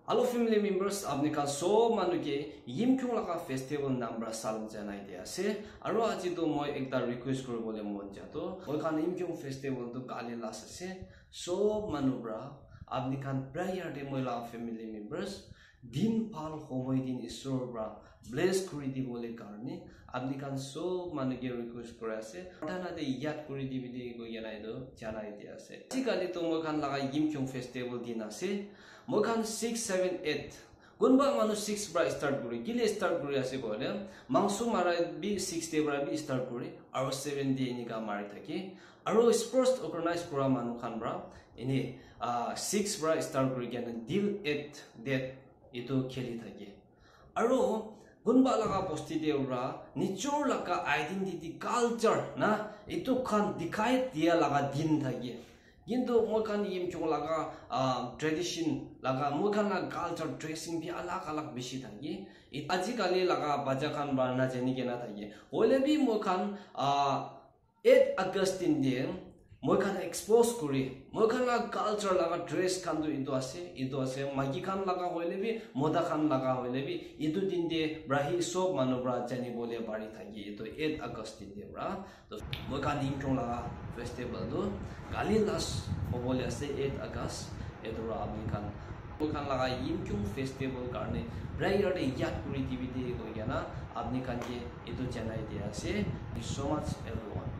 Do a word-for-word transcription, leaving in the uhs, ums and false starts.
Hello family members, apni khan sob manu ke Yimkhiung laga festival nam para salam janai di ase. Aru aji tu moi ekta request kuribole mon ja tu, moi khan Yimkhiung festival tu kali last ase. Sob manu para apni khan prayer de moi laga family members din bhal hoboi din Isor para bless kuri dibole karne apni khan sob manu ke request kuri ase. Prarthana de yad kuri dibi de koi kena etu janai di ase. Aji kali tu moi khan laga Yimkhiung festival din ase. Moi khan six, seven, eight. Kunba manu six para start kuri. Kile start kuri ase koile, mangso mara bi six day para bi start kuri. Aru seven day enika mari thaki. Aru sports organize kura manu khan para ini, ah, six para start kuri kena till eight date etu kheli thaki. Aru kunba laga bosti de para nijor laga identity, culture na etu khan dikhai dia laga din thaki. Kintu moi khan Yimkhiung laga, ah, tradition laga, moi khan laga culture dressing bi alag alag bishi thaki. It-, aji kali laga bacha khan para na jani kena thaki. Hoile bi moi khan, ah, eight August din de moi khan expose kuri. Moi khan laga culture laga dress khan tu etu ase, etu ase. Maiki khan laga hoile bi, mota khan laga hoile bi, etu din de para hi sob manu para jani bole pari thaki. Etu eight August din de para. To moi khan Yimkhiung laga festival tu kali last hobole ase, eight August. Etu para apni khan, moi khan laga Yimkhiung festival karne prayer de yad kuri dibi de koi kena apni khan ke etu janai di ase. Thank you so much everyone.